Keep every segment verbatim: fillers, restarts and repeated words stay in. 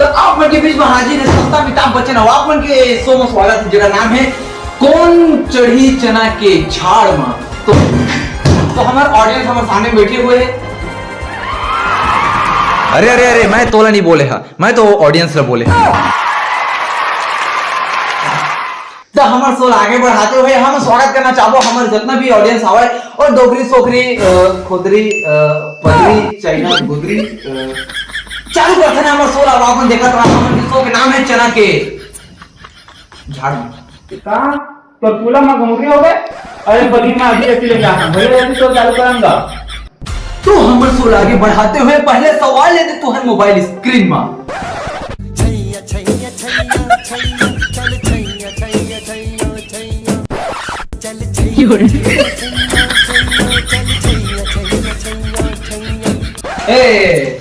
तो आप मन के बीच में हाजिर है सस्ता अमिताभ बच्चन, और आप मन के शो में स्वागत है, जेकर नाम है कौन चढ़ी चना के झाड़ में। तो, तो हमार ऑडियंस हमारे सामने बैठे हुए हैं। अरे, अरे, अरे, मैं तोला नहीं बोले हा, मैं तो ऑडियंस ला बोले हा। तो हमर शो ला आगे बढ़ाते हुए हम स्वागत करना चाहबो हमर जितना भी ऑडियंस आवे और डोगरी सोगरी, अ, खोदरी, अ, पदरी, चाइना, गुदरी, अ, चालू करते हैं हमर शो ला। आप मन देखत रहा, हमर शो के नाम है चना के झाड़। का? तो पूरा मैं घुमरी हो गए? अरे बदी मैं अभी ऐसी लेके आता हूँ, भैया जल्दी शो चालू करंगा। तो हमर शो ला आगे बढ़ाते हुए पहले सवाल लेते तुहर मोबाइल स्क्रीन में। छैया, छैया, छैया, छैया, चल छैया, छैया, छैया, छैया। चल छैया, छैया, छैया, चल छैया, छैया, छैया, छैया। ए,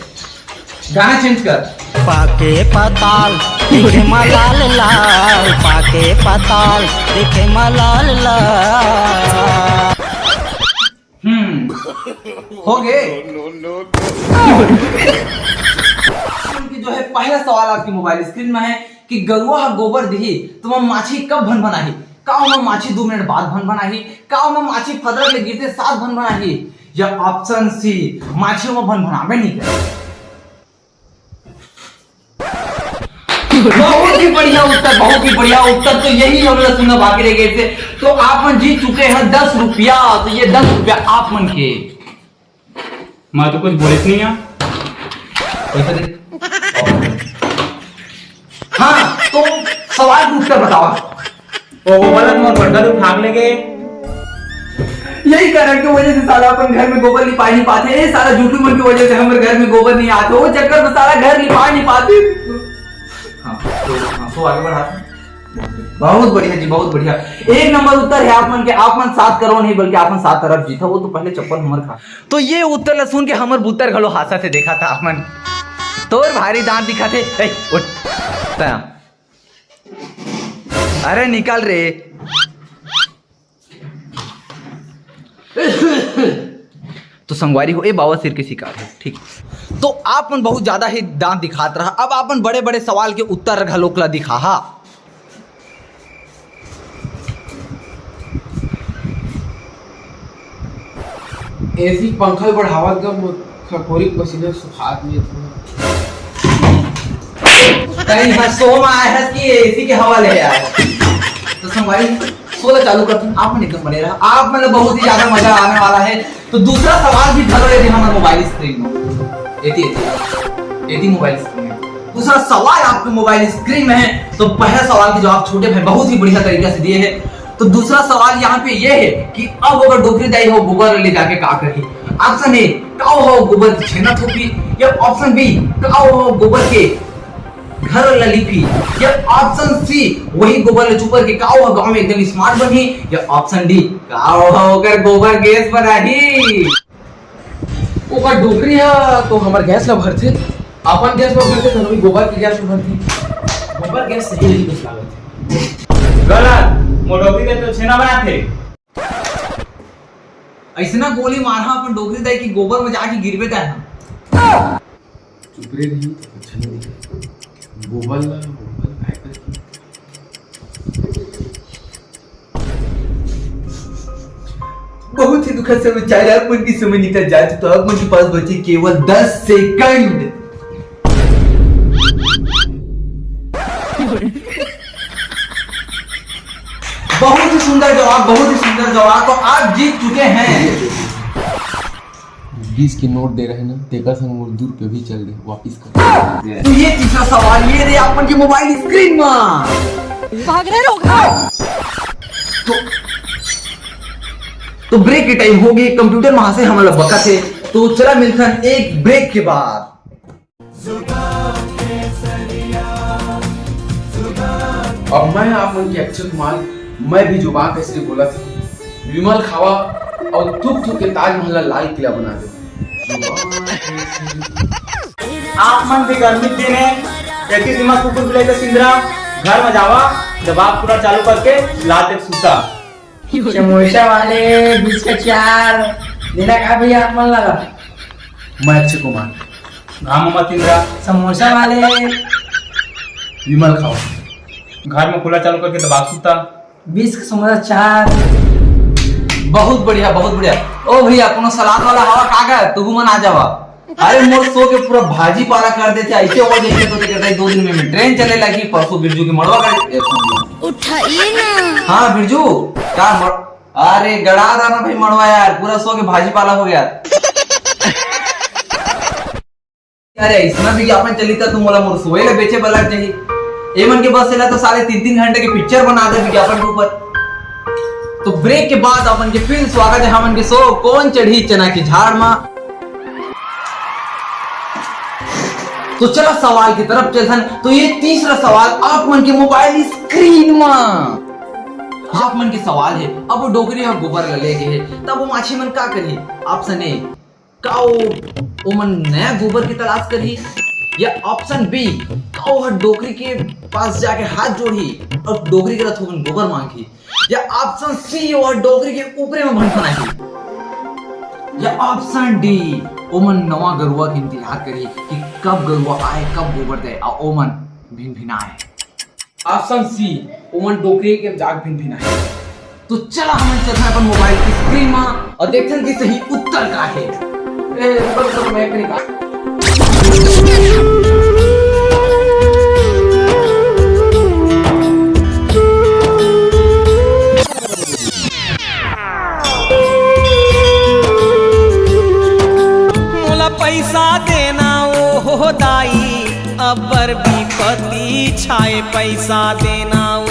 गाना चेंज कर। पाके पताल, दिखे मलाल लाल, पाके पताल, दिखे मलाल लाल। हम्म, हो गए। कि जो है पहला सवाल आपकी मोबाइल स्क्रीन में है कि गरुआ ह गोबर दिही तो वह माछी कब भनभनाही? का ओमा माछी दो मिनट बाद भनभनाही? का ओमा माछी फदरक ले गिरते साथ भनभनाही? या ऑप्शन सी, माछी ओमा भनभनाबे नहीं करे? बहुत ही बढ़िया उत्तर, बहुत ही बढ़िया उत्तर। तो यही हम लोग सुनना बाकी रह गए थे। तो आप मन जीत चुके हैं दस रुपया। तो ये दस रुपया आप मन के। मैं तो कुछ बोले नहीं है। पैसा दे। हाँ, तो सवाल के उत्तर बतावा। ओ, वो गलत मोर बड़का दू भाग ले गए। यही कारण के वजह से साला अपन घर में गोबर लिपा नहीं पाते। ए, साला झूठू मन की वजह से हमर घर में गोबर नहीं आते। वो चक्कर में साला घर लिपा नहीं पाते। हाँ, तो, हाँ, तो आगे बढ़ा। बहुत बढ़िया जी, बहुत बढ़िया। एक नंबर उत्तर है आप मन के। आप मन सात करोड़ नहीं बल्कि आप मन सात अरब जीता। वो तो पहले चप्पल हमर खा। तो ये उत्तर ला सुन के हमर बुत्तर घलो हासा से देखा था आप मन। तोर भारी दांत दिखा थे। ए, उठ। ता। अरे निकल रे। तो संगवारी हो, ए बवासीर के शिकार हो, ठीक। तो आप मन बहुत ज्यादा ही दांत दिखात रहा, अब आप मन बड़े-बड़े सवाल के उत्तर घलोक ला दिखाहा। एसी पंखा ल बढ़ावत गा, मोर खकोरी पसीना सुखात नहीं थोड़ा। कहीं यहाँ सो में आए हैं कि एसी के हवा ले आए हैं? तो संगवारी, शो ला चालू करते हैं, आप मन एकदम बने रहा, आप मन ला बहुत ही ज्यादा मजा आने वाला है। तो दूसरा सवाल भी धरो, यदि हमारे मोबाइल स्क्रीन में, eighty, eighty, eighty mobile screen में। दूसरा सवाल आपके मोबाइल स्क्रीन में है, तो पहला सवाल के जवाब छोटे भाई बहुत ही बढ़िया तरीके से दिए हैं। तो दूसरा सवाल यहाँ पे ये है कि अब अगर डोकरी दाई हो गोबर ले जाके का करही? ऑप्शन ए, का हो गोबर की छेना थोपी, या ऑप्शन बी, का हो गोबर के घर ला लिपी, या ऑप्शन सी, वही गोबर ले चुपर के का हो गांव में एकदम स्मार्ट बनही, या ऑप्शन डी, का हो ओकर गोबर गैस बनाही। ओकर डोकरी ह तो हमर गैस ला भरथे, अपन गैस ला भरथे, धनोई गोबर के गैस ला भरथे। गोबर गैस सही नहीं कुछ लागत है। गलत, मोर डोकरी दे तो छेना बनाथे। ऐसना गोली मारहा अपन डोकरी दाई की गोबर में जाके गिरबे दाय हा। चुप रे नहीं, अच्छा नहीं दिखा। गोबर ला, गोबर काय करथे? बहुत ही दुखद समाचार, आप मन की समय निकल जाती तो आप मन के पास बचे केवल दस सेकंड। बहुत ही सुंदर जवाब, बहुत ही सुंदर जवाब। तो आप जीत चुके हैं। बीस के नोट दे रहे ना, तेकर संग मोर दू रुपये भी चल दे, वापिस कर। तो ये तीसरा सवाल, ये रे अपन के मोबाइल स्क्रीन में। भाग रे रोगहा। तो, तो ब्रेक के टाइम हो गई, कंप्यूटर वहां से हमला बकत है। तो चला मिलथन एक ब्रेक के बाद। अब मैं आप मन के अक्षय कुमार, मैं भी जुबान कैसे बोला था, विमल खावा और थूक थूक के ताजमहल ला लाल किला बना दे। आप मन भी गर्मी के दिन है, एकी दिमाग कुकुर बिलाई का सिंदरा, घर में जावा, दबाव पूरा चालू करके लात एक सूता। समोसा वाले, बीस का चार, देना का भैया आप मन लगा? मैं अक्षय कुमार। घाम मत इंद्रा। समोसा वाले, विमल खावा। घर में कूलर चालू करके दबा सुता। बीस के समोसा चार। बहुत बढ़िया, बहुत बढ़िया। ओ भैया, कोनो सलाद वाला हवा का गा? तुहू मन आ जावा। अरे, मोर सो के पूरा भाजी पाला कर देथे, ऐसे हो जैसे तो कहता है, दो दिन में, में ट्रेन चले लगी, परसों बिरजू के मड़वा कर। ए, सुन लो। उठाइए ना। हाँ, बिरजू, का मड़-, अरे, गड़ा रहा ना भाई मड़वा यार, पूरा सो के भाजी पाला हो गया। अरे, ऐसना विज्ञापन चली त तुम मोला मोर सोए ला बेचे बर लग जाही। ए मन के बस एला तो साले तीन तीन घंटे के पिक्चर बना दे विज्ञापन के ऊपर। तो ब्रेक के बाद अपन के फिर स्वागत है हमन के शो कौन चढ़ी चना के झाड़ मा। तो चला सवाल की तरफ चलथन। तो ये तीसरा सवाल आप मन के मोबाइल स्क्रीन मा। आप मन के सवाल है, अब वो डोकरी ह गोबर ला लेगे है, तब वो माछी मन का करही? ऑप्शन ए, का ओ, ओमन नया गोबर के तलाश करही? या ऑप्शन बी, का ओ हर डोकरी के पास जाके हाथ जोड़ही और डोकरी करा थोकन गोबर मांगही? या ऑप्शन सी, ओ हर डोकरी के ऊपरे में भनभनाही? या ऑप्शन डी, ओमन नवा गरुआ के इंतजार करही कि कब गरुआ आए, कब गोबर दे, और ओमन भिनभिनाए? ऑप्शन सी, ओमन डोकरी के जाग भिनभिनाए। तो चला हमन चलथन अपन मोबाइल की स्क्रीन मा और देखथन कि सही उत्तर का है। ए, रुको, रुको, मैं एक मिनट। मोला पैसा देना ओ हो दाई, अब्बर विपत्ति छाए पैसा देना ओ।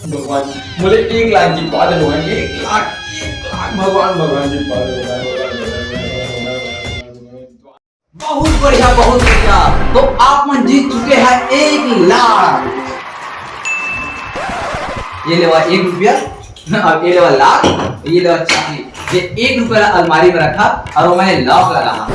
भगवान, मोले एक लाख जीतवा दे भगवान, एक लाख, एक लाख भगवान, भगवान जीतवा दे भगवान, भगवान, भगवान। बहुत बढ़िया, बहुत बढ़िया। तो आप मन जीत चुके हैं एक लाख। ये लेवा एक रुपया, अब ये लेवा लाख, ये लेवा चाबी। ये एक रुपया अलमारी में रखा और मैं लॉक लगा।